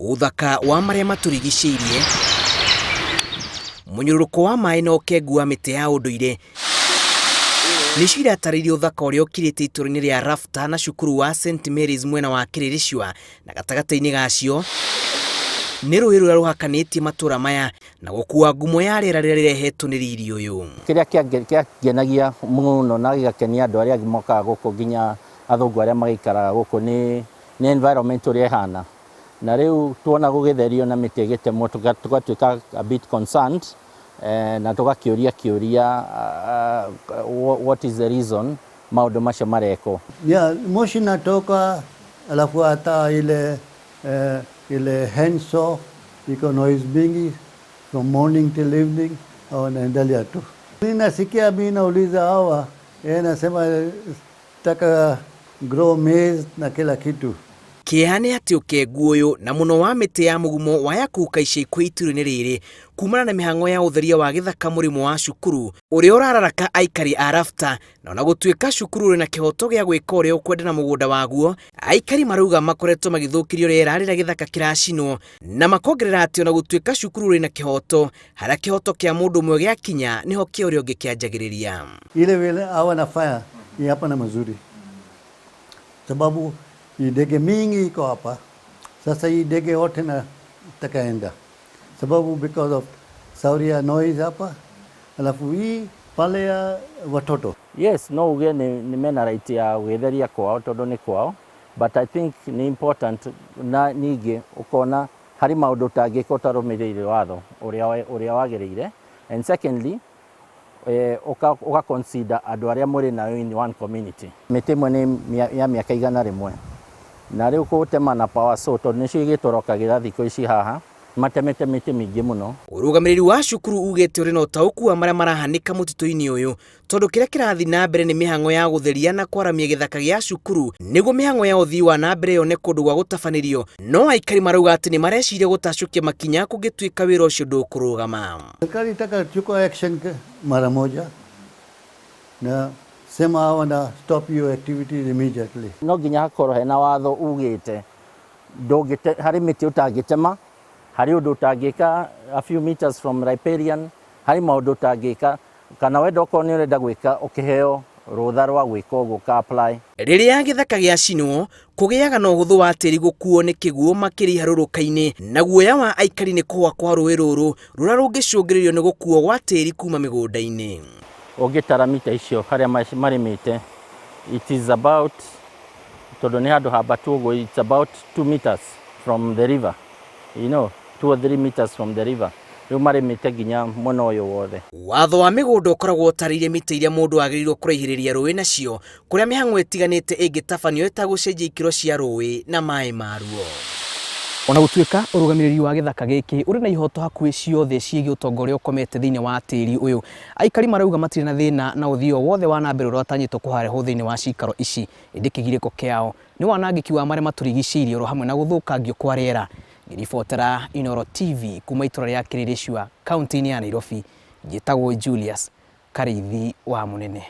Ũthaka wa marĩa matũrigicĩirie, mũnyũrũrũko wa maĩ na ũkengu wa mĩtĩ ya ũndũire nĩcio iratarĩria ũthaka ũrĩa ũkirĩte itũũra-inĩ rĩa Rafta na cukuru wa St Mary's mwena wa Kĩrĩrĩcua, na gatagatĩ-inĩ gacio nĩ rũĩ rũrĩa rũhakanĩtie matũũra maya na gũkua ngumo ya rĩera rĩrĩa rĩrehetwo nĩ riri ũyũ. Kĩrĩa kĩangenagia mũno na gĩgakenia andũ arĩa angĩ mokaga gũkũ, nginya athũngũ arĩa magĩikaraga gũkũ, nĩ environment ũrĩa ĩhana. Na rĩu tuona gũgĩtherio na mĩtĩ ĩgĩtemwo, tũgatuĩka a bit concerned na tũgakĩũria kĩũria, what is the reason maũndũ macio marekwo? Yeah, moshi natoka, alafu hata ile handsaw iko noise mingi from morning till evening, wanaendelea tu. Mimi nasikia, mimi nauliza hawa, nasema taka grow maize na kila kitu. Kĩeha nĩ atĩ ũkengu ũyũ na mũno wa mĩtĩ ya mũgumo waya kũhuka ica ikuhĩ itũũra-inĩ rĩrĩ kumana na mĩhang'o ya ũtheria wa gĩthaka mũrĩmo wa cukuru ũrĩa ũrararaka aikari a Rafta. Na ona gũtuĩka cukuru ũrĩ na kĩhoto gĩa gwĩka ũrĩa ũkwenda na mũgũnda waguo, aikari marauga makoretwo magĩthũkĩrio rĩera rĩrĩa gĩthaka kĩracinwo, na makongerera atĩ ona gũtuĩka cukuru ũrĩ na kĩhoto, harĩa kĩhoto kĩa mũndũ ũmwe gĩakinya nĩho kĩa ũrĩa ũngĩ kĩanjagĩrĩria. Ile vile hawa nafanya ni hapa na mazuri, sababu hii ndege mingi iko hapa. Sasa hii ndege yote na takaenda, sababu because of sauri ya noise hapa, alafu hii pale ya watoto. Yes, no uge nĩ mena right ya gwĩtheria kwao tondũ nĩ kwao, but I think nĩ important na ningĩ ũkona harĩ maũndũ ũtangĩka ũtarũmĩrĩire watho ũrĩa wagĩrĩire, and secondly ũka consider andũ arĩa mũrĩ nayo in one community. Mĩtĩ ĩmwe nĩ ya mĩaka 100, na rĩu kũtema na power saw, tondũ nĩcio igĩtũrokagĩra thikũ ici haha, matemete mĩtĩ mĩingĩ mũno. Ũrũgamĩrĩri wa cukuru ugĩte ũrĩ na ũtaũku wa marĩa marahanĩka mũtitũ-inĩ ũyũ, tondũ kĩrĩa kĩrathiĩ na mbere nĩ mĩhang'o ya gũtheria na kwaramia gĩthaka gĩa cukuru nĩguo mĩhang'o ya ũthii wa na mbere yone kũndũ gwa gũtabanĩrio. No aikari marauga atĩ nĩ mareciria gũtacũkia makinya kũngĩtuĩka wĩra ũcio ndũkũrũgama. Serikali itaka chukua action mara moja na sema hawa na stop your activities immediately. No nginya hakorwo hena watho ugĩte ndũngĩte harĩ mĩtĩ ũtangĩtema, harĩ ũndũ ũtangĩka a few meters from riparian, harĩ maũndũ ũtangĩka, kana wenda okorwo nĩ ũrenda gwĩka ũkĩheo rũtha rwa gwĩka ũguo ka apply. Rĩrĩa gĩthaka gĩacinwo, kũgĩaga na ũhũthũ wa tĩri gũkuo nĩ kĩguũ makĩria iharũrũka-inĩ, na guoya wa aikari nĩ kũgũa kwa rũĩ rũrũ rũrĩa rũngĩcũngĩrĩrio nĩ gũkuo gwa tĩri kuma mĩgũnda-inĩ. Ũngĩtara mita icio harĩa marĩmĩte, it is about, tondũ nĩ handũ hambatu ũguo, it's about 2 meters from the river, 2 or 3 meters from the river. Rĩu marĩmĩte nginya mwena ũyũ wothe. Watho wa mĩgũnda ũkoragwo ũtarĩirie mita iria mũndũ agĩrĩirwo kũraihĩrĩria rũĩ nacio, kũrĩa mĩhang'o ĩtiganĩte ĩngĩtabanio ĩtagũcenjia ikĩro cia rũĩ na maĩ maruo. Ona gũtuĩka ũrũgamĩrĩri wa gĩthaka gĩkĩ ũrĩ na ihoto hakuhĩ ciothe ciĩgiĩ ũtonga ũrĩa ũkomete thĩinĩ wa tĩri ũyũ, aikari marauga matirĩ na thĩna na ũthii o wothe wa na mbere ũrĩa ũtanyĩtwo kũharehwo thĩinĩ wa cikaro ici, ĩndĩ kĩgirĩko kĩao nĩ wanangĩki wa marĩa matũrigicĩirie oro hamwe na gũthũkangio kwa rĩera. Ngĩribotera Inooro TV kuma itũra rĩa Kĩrĩrĩcua, kaunti-inĩ ya Nairobi, njĩtagwo Julius Karĩithi wa Mũnene.